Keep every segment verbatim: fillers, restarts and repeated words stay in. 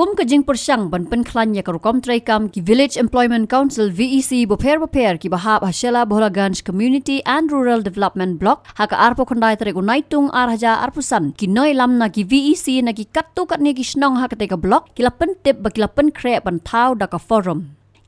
Kum ka jingpyrshang ban pynkhlaiñ ïa ka rukom treikam, ki Village Employment Council, V E C, bapher bapher kiba hap ha Shella Bhola Ganj Community and Rural Development Block, ha ka arphew khyndai tarik u Naitung ar hajar arphew san, ki nongïalam na ki V E C na ki katto katne ki shnong ha katei ka block ki la pyntip ba ki la pynkhreh ban thaw da ka forum.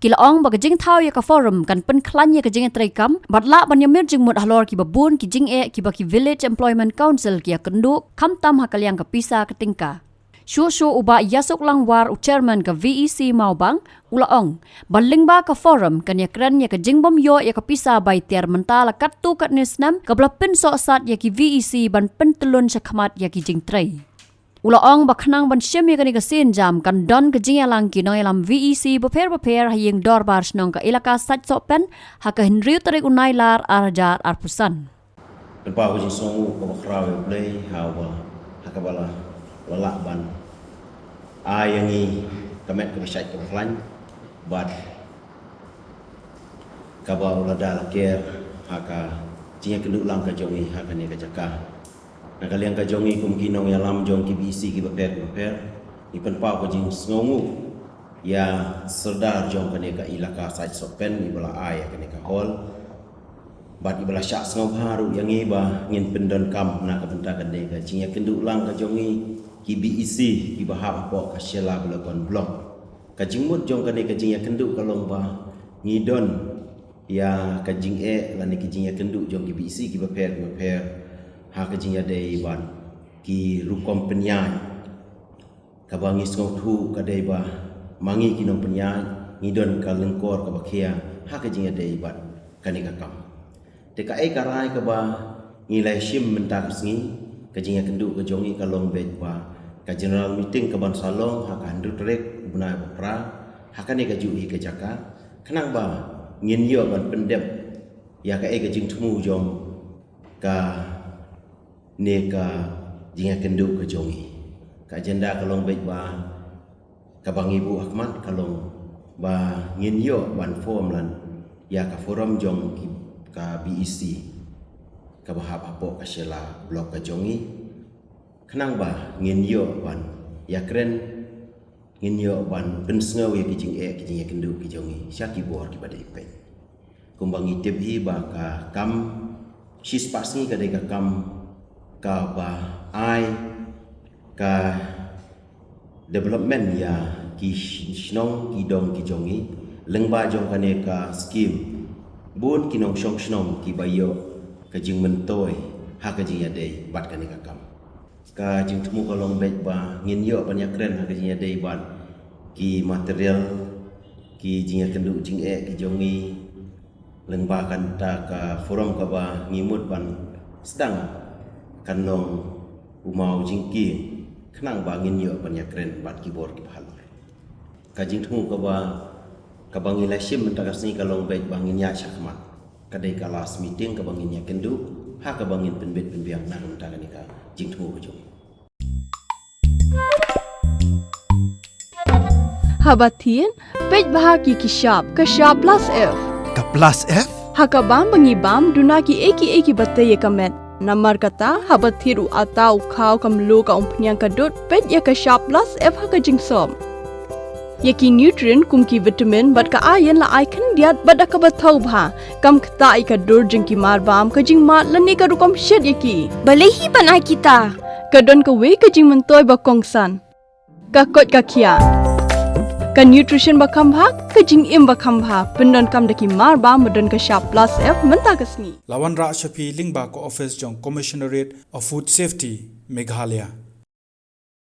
Ki la ong ba ka jingthaw ïa ka forum kan pynkhlaiñ ïa ka jingïatreikam bad lah ban ïamir jingmut halor kiba bun ki jingeh kiba ki Village Employment Council ki ïakynduh, khamtam ha ka liang ka pisa ka tyngka. Shuh shuh u Bah Ïasuk Langwar, u Chairman ka V E C Mawbang, u la ong ba lyngba ka forum kan ïakren ïa ka jingbym ïoh ïa ka pisa bai tiar mynta la katto katne snem kaba la pynsohsat ïa ki V E C ban pyntyllun shakhmat ïa ki jingtrei. U la ong ba khnang ban shim ïa kane ka sienjam kan don ka jingïalang ki nongïalam V E C bapher bapher ha ïing dorbar shnong ka Elaka Saitsohpen ha ka hynriew tarik u Nailar ar hajar arphew san. Pynpaw ka jingsngewnguh kaba khraw ïa U Blei ha uba, ha kaba la, la lah ban ai ïa ngi ka met kaba shait kaba khlaiñ bad kaba u la da la ker ha ka jingïakynduh lang ka jong ngi ha kane ka jaka. Na ka liang ka jong ngi kum ki nongïalam jong ki V E C kiba pher kiba pher, ngi pynpaw ka jingsngewnguh ïa Sordar jong kane ka Elaka Saitsohpen, iba la ai ïa kane ka hall. Bad iba la shah sngewbha ruh ïa ngi ba ngin pyndonkam na ka bynta kane ka jingïakynduh lang ka jong ngi ki V E C kiba hap hapoh ka Shella Bhola Ganj Block. Ka jingmut jong kane ka jingïakynduh ka long ba ngi don ïa ka jingeh lane ki jingïakynduh jong ki V E C kiba pher kiba pher ha ka jingïadei bad ki rukom pynïaid. Kaba ngi sngewthuh ka dei ba ma ngi ki nongpynïaid ngi don ka lyngkor kaba khia ha ka jingïadei bad kane ka kam. Te kaei ka rai kaba ngi la shim mynta ka sngi, ka jingïakynduh ka jong ngi ka long beit ba ka general meeting kaban sa long ha ka hynriew tarik u bnai ba phra ha kane kajuh hi ka jaka, khnang ba ngin ïoh ban pyndep ïa kaei ka jingthmu jong kane ka jingïakynduh ka jong ngi. Ka agenda ka long beit ba kaba ngi buh ha khmat ka long ba ngin ïoh ban form lang ïa ka forum jong ki, ka V E C kaba hap hapoh ka Shella Block ka jong ngi, khnang ba ngin ïoh ban ïakren, ngin ïoh ban pynsngew ïa ki jingeh ki jingïakynduh ki jong ngi sha ki bor kiba dei peit. Kumba ngi tip hi ba ka kam shispah sngi ka dei ka kam kaba ai ka development ïa ki sh-, shnong ki dong ki jong ngi, lyngba jong kane ka skim. Bun ki nongshong shnong kiba ïoh ka jingmyntoi ha ka jingïadei bad kane ka kam. Ka jingthmu ka long beit ba ngin ïoh ban ïakren ha ka jingïadei bad ki material, ki jingïakynduh jingeh ki jong ngi, lyngba kata ka forum kaba ngi mut ban sdang kan long u maw jingkieng, khnang ba ngin ïoh ban ïakren bad ki bor kiba halor. Ka jingthmu kaba, kaba ngi la shim mynta ka sngi ka long beit ba ngin ïaid shakhmat. Ka dei ka last meeting kaba ngin ïakynduh, ha kaba ngin pynbit pynbiang na ka bynta kane ka jingthmu ka jong ngi. Haba thied, peit bha ki ki shap, ka shap plus F. Ka plus F? Ha ka bam ba ngi bam, duna kiei kiei kiba tei ïa ka met. Namar kata, haba thied u atta, u khaw, ka mluh, ka umphniang, ka dud, peit ïa ka shap plus F ha ka jingsop. Ïa ki nutrient kum ki vitamin bad ka iron la ai khyndiat bad da kaba thaw bha. Kam ktah ïa ka dur jong ki mar bam, ka jingmad lane ka rukom shet ïa ki. Balei hi ban ai kita? Ka don kawei ka jingmyntoi ba kongsan. Ka koit ka khiah. Ka nutrition ba kham bha, ka jingim ba kham bha. Pyndonkam da ki mar bam ba don ka shap plus F mynta ka sngi. La wanrah sha phi lyngba ka office jong Commissionerate of Food Safety, Meghalaya.